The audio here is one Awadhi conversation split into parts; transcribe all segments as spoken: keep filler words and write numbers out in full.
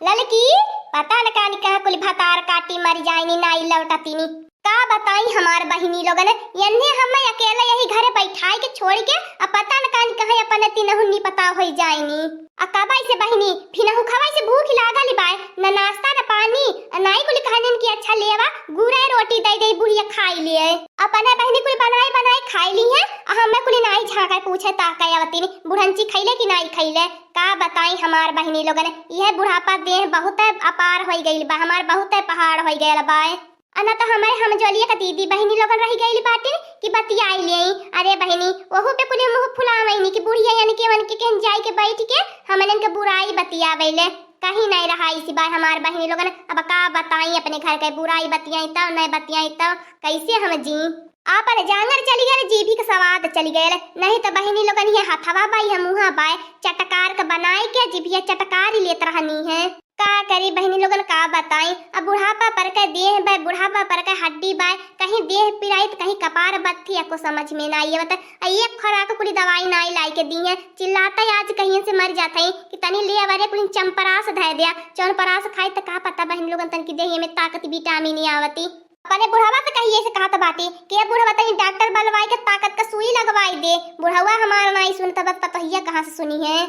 ललकी, पता न कानी कहाँ कुल भतार काटी मरि जाइनी, नाई लौटतिनी। का बताई हमार बहिनी लोगन, एन्हे हम्मे अकेले यही घरे बैठाइ के छोड़ि के, अब पता न कानी कहाँ अपने तिनहुन निपता होइ जाइनी। आ कबइ से बहिनी, फिनहू खबइ से भूख लागल बाय, न नाश्ता न पानी, आ नाई कुल कहनिन कि अच्छा लेवा, गुड़े रोटी दइ देई बुढ़िया खाइ लिहे। अपने बहिनी कुल बनाइ बनाइ खाइ लिहे, आ हम्मे कुल नाई झाँकइ पूछइ ताकइ आवतिनी, बुढ़ंची खइले कि नाई खइले। का बताई हमार बहिनी लोगन, इहे बुढ़ापा देह बहुते अपार होइ गइल बा, हमार बहुते पहाड़ होइ गइल बा। अ न त हमरे हमजोलिया क दीदी बहिनी लोगन रहि गइल बाटिन कि बतियाइ लेई। अरे बहिनी, ओहू पे कुली मुँह फुलावइनी कि बुढ़िया यनके वनके केहन जाइ के बैठ के हमनन के बुराई बतियावइले। कहीं नाहीं रहाई सिवाय हमार बहिनी लोगन। अब का बताई, अपने घर के बुराई बतियाई तब, नाहीं बतियाई तब कइसे हम जी? आपन जांगर चलि गइल, जीभी क सवाद चलि गइल। नाहीं त बहिनी लोगन, इहे हथवा बाय, इहे मुँहा बाय, चटकार क बनाइ के जीभिया चटकारी लेत रहनी है। का करी बहिनी लोगन, का बताई, अब बुढ़ापा पर के देह बाय, बुढ़ापा पर के हड्डी बाय, कहीं देह पिराई त कहीं कपार बत्थी, एको समझ में नाई आवत। आ एक खोराक कुली दवाई नाई लाइ के दिहे, चिल्लात आज कहीं से मरि जात है कि तनी ले अवरे कुली चंपरास धइ द्या, चौनपरास खाई त का पता बहिनी लोगन तनकी देहिया में ताकत विटामिन आवती। अपने बुढ़वा से कहिए से कहत बाटी कि ए बुढ़वा तनी डॉक्टर बलवाइ के ताकत क सुई लगवाइ दे, बुढ़वा हमार नाई सुनत बा त पतोहिया कहाँ से सुनिहे।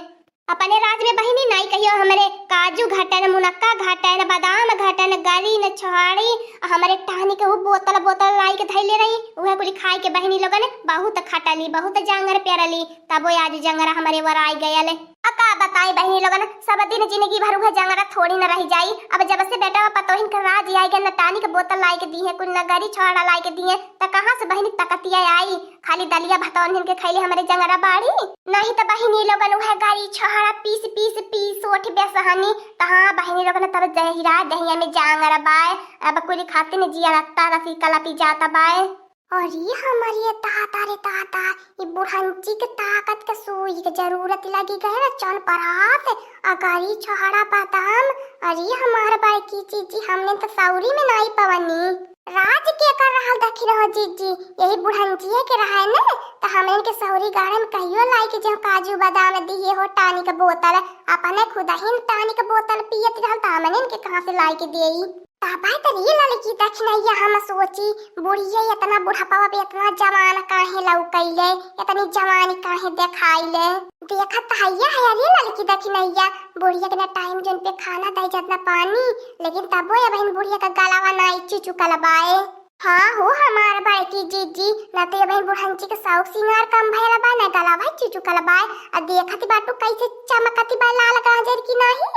अपने राज में बहिनी नाई कहियो हमरे काजू घटेन, मुनक्का घटेन, बादाम घटेन, गरी न छोहाड़ी, आ हमरे टहनी के उ बोतल बोतल लाइ के धइले रही, उहे कुली खाइ के बहिनी लोगन बहुत खटली, बहुत जांगर पेरली, तबो आज जंगरा हमरे वराइ गयल। अब का बताई बहिनी लोगन, सब दिन जिनगी भर उहे जंगरा थोड़ी न रहि जाई। अब जब से बेटवा पतोहिन क राज आइ गयल, न टहनी क बोतल लाइ के दिहे कुल, न गरी छोहाड़ा लाइ के दिहे, त कहाँ से बहिनी तकतिया आई? खाली दलिया भतौनिन के खइले हमरे जंगरा बाड़ी। नाहीं त बहिनी लोगन उहे गरी छोहाड़ा पीस पीस पीस ओठ बेसहनी। त हाँ बहिनी लोगन तब जहिरा देहिया में जांगर बाय। अब कुली खातिन जिया रत्ता रसी कलपी जात बाय। अरे हमरे दादा रे दादा, ई बुढ़ंची के ताकत के सुई के जरूरत लगी गए ना, चौनपरास, आ गरी छोहाड़ा बादाम। अरे हमार बड़की जीजी, हमने त सौरी में नाई पवनी। राज केकर रहल दखिन हो जीजी? यही बुढ़ंचिए के रहे न, त हमन के सौरी गाड़न कहियो लाई के जो काजू बादाम दिए हो टहनी क बोतल, अपने खुदहिन टहनी क बोतल पियत रहल, त हमन के कहाँ से लाई के देई? तबे त रे ललकी दखिनैया हम सोची, बुढ़िया एतना बुढ़ापा पे एतना जवान काहे लौकैले, एतनी जवानी काहे देखाइले? देखत त हइया है रे ललकी दखिनैया, बुढ़िया के ना टाइम जोन पे खाना दे जात ना पानी, लेकिन तबो अबहिन बुढ़िया क गलावा नाई चिचुकल बाए। हाँ हो हमार बड़की जीजी, ना तो अबहिन बुढ़ंची के शौक सिंगार कम भयल बा, ना गलावा चिचुकल बाए। आ देखत बाटू कैसे चमकत बा लाल गाजर की नाही,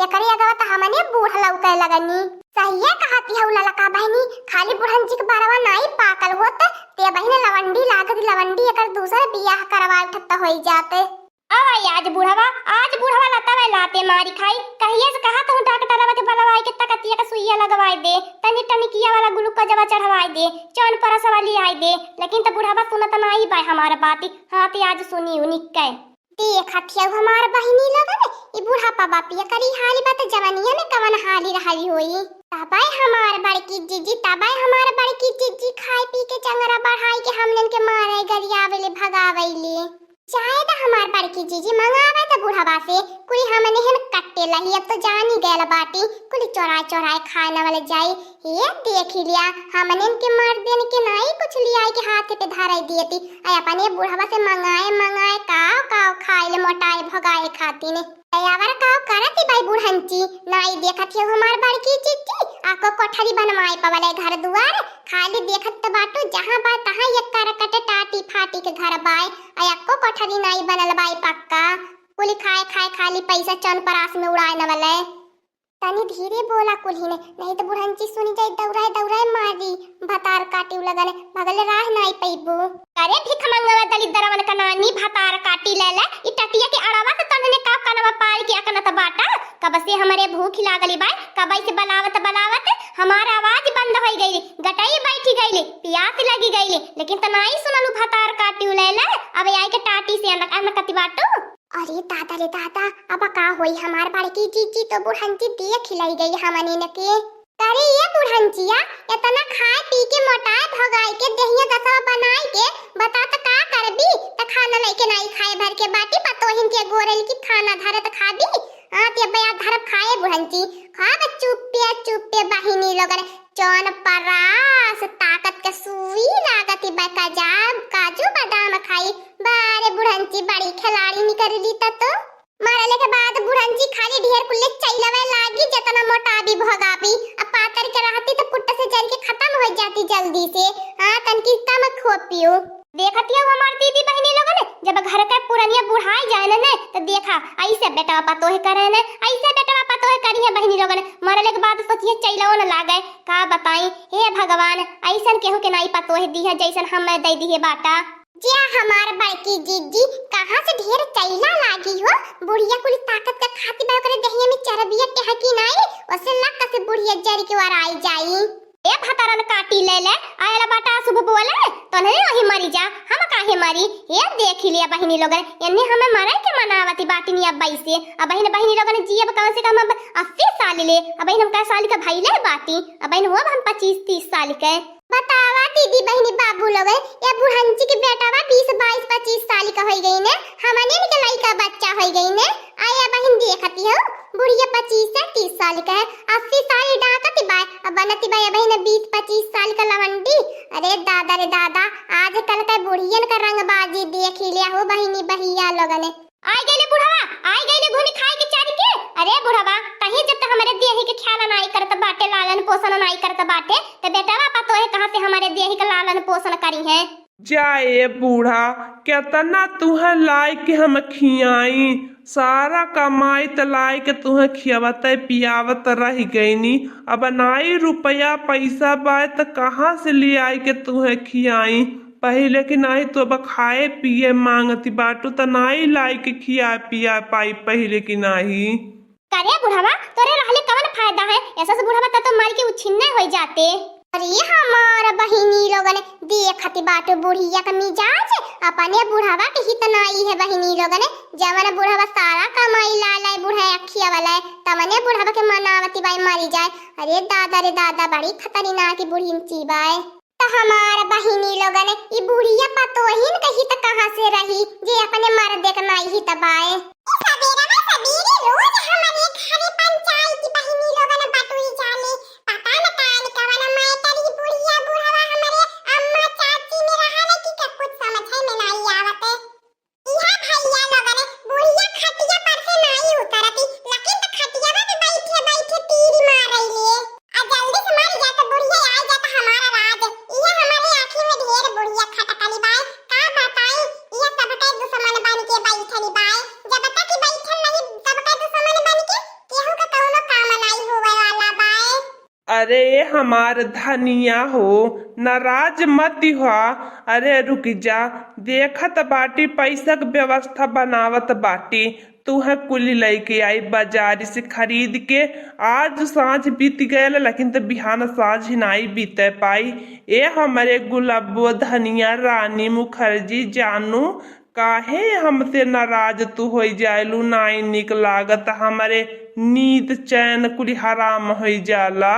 एकरे अगवा त हमने बूढ़ लौके लगनी। सहिए कहती हऊ ललका बहिनी, खाली बुढ़ंची के बरवा नाई पाकल होत, ते बहिन लवंडी लागत लवंडी, एकर दूसर बियाह करवा उठत त होई जाते। अब आई आज बुढ़वा, आज बुढ़वा लतवे लाते मारी खाई। कहिए से कहत हूँ डॉक्टरवा के बलवाई के तकतिया के सुइया लगवाई दे, तनी टनिकिया वाला ग्लूकोजवा चढ़वाई दे, चौनपरसवा लियाई दे, लेकिन त बुढ़वा सुनत नाई बा हमार बाती। हाँ ते आज सुनी उनिक के। देखत हऊ हमार बहिनी लोगन, ई बुढ़ापा बापिया करी हाल बा त जवनिया में कवन हाली रहली होई। तबे हमार बड़की जीजी, तबे हमार बड़की जीजी खाए पी के चंगरा बढ़ाई के हमनन के मारे गरियावेले भगावेले। जाए द हमार बड़की जीजी, मंगावे त बुढ़वा से, कुली हमने हन कट्टे लही, अब तो जानी गयल बाटी, कुली चोराए चोराए खाए न वाले जाई। ये देखी लिया, हमने इनके मर्दन के नाई कुछ लियाई के हाथ पे धराई दिए थी, आ अपने बुढ़वा से मंगाए मंगाए काव काव खाए ले मोटाए भगाए खाती ने। दयावर काव करत ही बाई बुढ़ंची, नाई देखत हऊ हमार बड़की जीजी, आको कोठरी बनवाए पवले घर दुआर, खाली देखत त बाटू जहाँ बा तहाँ ये करकट टाटी फाटी के घर बाय, आ एको कोठरी नाई बनल बाय पक्का। कुली खाए खाए खाली पैसा चौनपरास में उड़ाए न वाले। तनी धीरे बोला कुल्ही ने, नहीं त बुढ़ंची सुनी जाई, दौड़ाए दौड़ाए मारी, भतार काटी लगन, भगले राह नाई पैबू। अरे भिखमंगवा दलिद्दरवन क नानी भतार काटी ले ले, ई टटिया के अड़वा से तन्ने का कनवा पार के अकनत बाटा, कब से हमरे भूख लागली बाय, कबई से बलावत बलावत हमार आवाज बंद होई गई, गटई बैठी गईले, पियास लगी गईले, लेकिन त नाई सुनलू भतार काटी ले ले, अब आई के टाटी से अनक अनकती बाटू। अरे दादा रे दादा, अब का होई, हमार बड़की जीजी तो बुढ़ंची देख ही लई गई हमने न के। अरे ये बुढ़ंचिया, इतना खाए पी के मोटाए भगाए के देहिया दसवा बनाए के, बता त का करबी? त खाना लइके नाई खाए भर के बाटी, पतोहिन के गोरेल की खाना धरत खाबी। हाँ, ते बया धरब खाए बुढ़ंची, खाब चुप्पे चुप्पे बहिनी लोगन, चौन परास ताकत के सुई लागत बा, काजा-, काजू बादाम खाई। बारे बुढ़ंची बड़ी खिलाड़ी निकलली त तो। मरले के बाद बुढ़ंची खाली ढेर कुल्ले चैलवे लागी, जतना मोटाबी भोगाबी। अब पातर के रहती त पुट्ट से जर के खत्म हो जाती जल्दी से। हाँ, तनकी कम खो पियो। देखत हियो हमार दीदी बहिनी लोगन, जब घर के पुरनिया बुढ़ाई जाए न, न, त देखा, ऐसे बेटवा पतोह करे न, ऐसे बेटवा पतोह करी है बहिनी लोगन। मरले के बाद सोचिए चैलवो न लागे। का बताई, हे भगवान, ऐसन केहू के नाई पतोह दी है, जैसन हम दे दी है बाटा। जे हमार बड़की जीजी, कहाँ से ढेर चैला लागी हो? बुढ़िया कुल ताकत का खाती बा, ओकरे देहिया में चरबिया टेहकी नाई, ओसे लक से बुढ़िया जरी के ओराई जाई। ए भतरन काटी ले ले, आयला बाटा शुभ बोले, तोन्हरे वही मरी जा, हम काहे मरी? ए देखी लिया बहिनी लोगन, एन्ने हमें मरे के मनावती बाटी नी अब से। अब बहिन, बहिनी लोगन जी अब कम से कम अब अस्सी साल ले, अब बहिन हम कै साल के भइले बाटी, अब बहिन हो हम पच्चीस तीस साल के। बतावा दीदी बहिनी बाबू लोगन, या बुढ़ंची के बेटावा बीस बाईस पच्चीस साल का होई गई ने, हमने के लइका बच्चा होई गई ने, आ या बहिन देखती हो, बुढ़िया पच्चीस से तीस साल का है, अस्सी साल डाकती बाय, अब बनती बाय बहिन बीस पच्चीस साल का लवंडी। अरे दादा रे दादा, आजकल का बुढ़ियन का रंगबाजी देखी लिया हो बहिनी बहिया लोगन। आई गइले बुढ़वा, आई गइले घूमी खाए के चारी के। अरे बुढ़वा, कहीं जब तक हमरे देही के ख्याल नाई करत बाटे, लालन पोषण नाई करत बाटे, त बेटवा पतोहे कहाँ से हमरे देही के लालन पोषण करी है? जाए बूढ़ा, केतना तुहे लाए के हम खियाई, सारा कमाई त लाए के तुहे खियावत पियावत रह गईनी। अब नाई रुपया पैसा बाय त कहाँ से ले आए के तुहे खियाई? पहिले की नाई तो अब खाए पिए मांगती बाटू त नाई लाए के खिया पिया पाई पहिले की नाई। करे बुढ़वा, तोरे रहले कवन फायदा है? ऐसा से बुढ़वा त तो मर के उछिन्ने होई जाते। अरे हमार बहिनी लोगन, देखती बाटू बुढ़िया का मिजाज, अपने बुढ़वा के हित नाई है बहिनी लोगन। जवन बुढ़वा सारा कमाई ला लाए बुढ़ा अखिया वाला है, तवने बुढ़वा के मनावती बाई मरी जाए। अरे दादा रे दादा, बड़ी खतरनाक बुढ़िन ची बाय। त हमार बहिनी लोगन, ई बुढ़िया पतोहिन के हित कहाँ से रही, जे अपने मर्दे के नाई हित बाय। ए सबेरवा सबेरे रोज हमरे घरे पंचायती बहिनी लोगन बटुई जाले। पता न कान कवन matter ई बुढ़िया बुढ़वा हमरे अम्मा चाची में रहल कि का कुछ समझे में नाई आवत। इहा भैया लोगन, बुढ़िया खटिया पर से नाई उतरती, लेकिन त खटिया पे बैठे बैठे तीर मार रही ले। आ जल्दी से मर जा त बुढ़िया आ जा त हमारा राज। इहा हमारे आँखी में ढेर बुढ़िया खटकली बाय। का बताई, इहा सबके दुश्मन बन के बैठली बाय। जब तक ई बैठल नहीं, सबके दुश्मन बन के, केहू का कौनो काम नाई होवे वाला बाय। अरे ए हमार धनिया हो, नाराज मत हुआ। अरे रुक जा, देखत बाटी पैसा के व्यवस्था बनावत बाटी। तुहे कुली लइके आई बाजारी से खरीद के। आज साँझ बीत गयल, लेकिन त बिहान साँझ नाई बीते पाई। ए हमरे गुलाबो, धनिया, रानी मुखर्जी, जानू, काहे हमसे नाराज तू होई जाएलू? नाई निक लागत, हमरे नींद चैन कुली हराम होई जाला।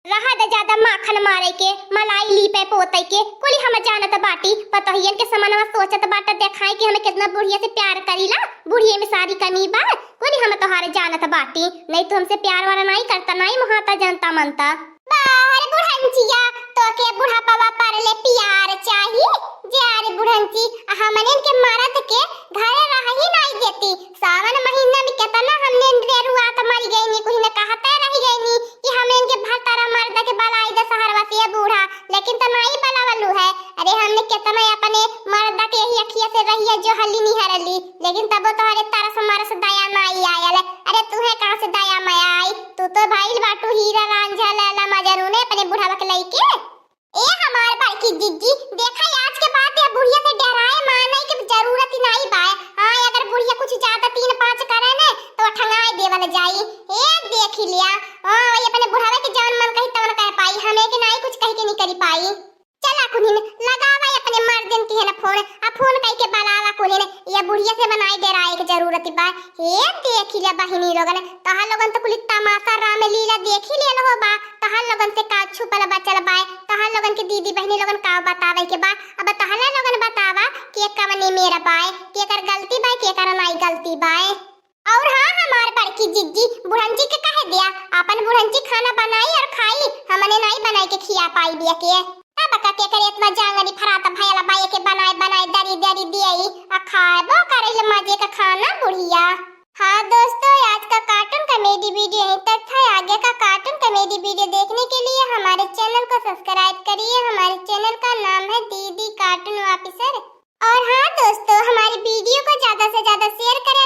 रहा दे ज्यादा माखन मारे के, मलाई लीपे पोते के, कुली हम जानत बाटी। पतोहियन के समनवा सोचत बाटा, देखाई कि हमें कितना बुढ़िया से प्यार करीला, बुढ़िया में सारी कमी बा, कुली हम तोहारे जानत बाटी। नहीं तो हमसे प्यार वाला नाई करता, नाई मोहाता जनता मनता। बाहर बुढ़ंचिया, तोके बुढ़ापवा पर ले प्यार चाही? जे अरे बुढ़ंची, हमने के मरद के घरे रह ही नाई देती। सावन महीना में केतना हमने रेरुआत मर गईनी, कुछ न कहते रह गईनी कि हमने के भतारा मर्द के बलाई दे सहरवा से बूढ़ा, लेकिन त नाई बलावलू है। अरे हमने केतना अपने मर्द के यही अखिया से रहिया जो हल्ली निहरली, लेकिन तबो तोहरे तरस मरस दया नाई आयल। अरे तुहे कहाँ से दया माया आई? तू तो भइल बाटू हीरा रांझा लैला मजनू ने अपने बुढ़ावा के लइके। ए हमार बड़की जिज्जी, देखा आज के बाद ये बुढ़िया से डराए माने के जरूरत ही नाई बाय। हाँ, अगर बुढ़िया कुछ ज्यादा तीन पाँच करे ने तो ठंगाए देवल जाई। ए देख ही लिया, हाँ, वही अपने बुढ़ावे के जवन मन कही तवन कह पाई, हमें के नाई कुछ कह के नहीं करी पाई। चला कुनिन, लगावा अपने मर्दन के है ना फोन, आ फोन कई के बलावा कुनिन, ये बुढ़िया से बनाई डराए के जरूरत बा। हे देखी ले बहिनी लोगन, तहार लोगन तो कुल तमाशा रामलीला देखी ले हो बा। तहार लोगन से का छुपल बचल बाय? तहार लोगन के दीदी बहिनी लोगन का बतावे के बा? अब तहला लोगन बतावा कि ये कवने मेरा बाय, केकर गलती बाय, केकर नाई गलती बाय। और हाँ, हमार बड़की कि जिज्जी बुढ़ंची के कहे दिया, अपन बुढ़ंची खाना बनाई और खाई, हमने नाई बनाई के खिया पाई बिया के। अब का के करे इतना जांगरी फरात भयला बाई के बनाए बनाए दरी दरी दियाई, आ खाबो करे ले मजे का खाना बुढ़िया। हाँ दोस्तों, आज का कार्टून कॉमेडी वीडियो यहीं तक था। आगे का कार्टून कॉमेडी वीडियो देखने के लिए हमारे चैनल को सब्सक्राइब करिए। हमारे चैनल का नाम है दीदी कार्टून ऑफिसर। और हाँ दोस्तों, हमारी वीडियो को ज्यादा से ज्यादा शेयर करें।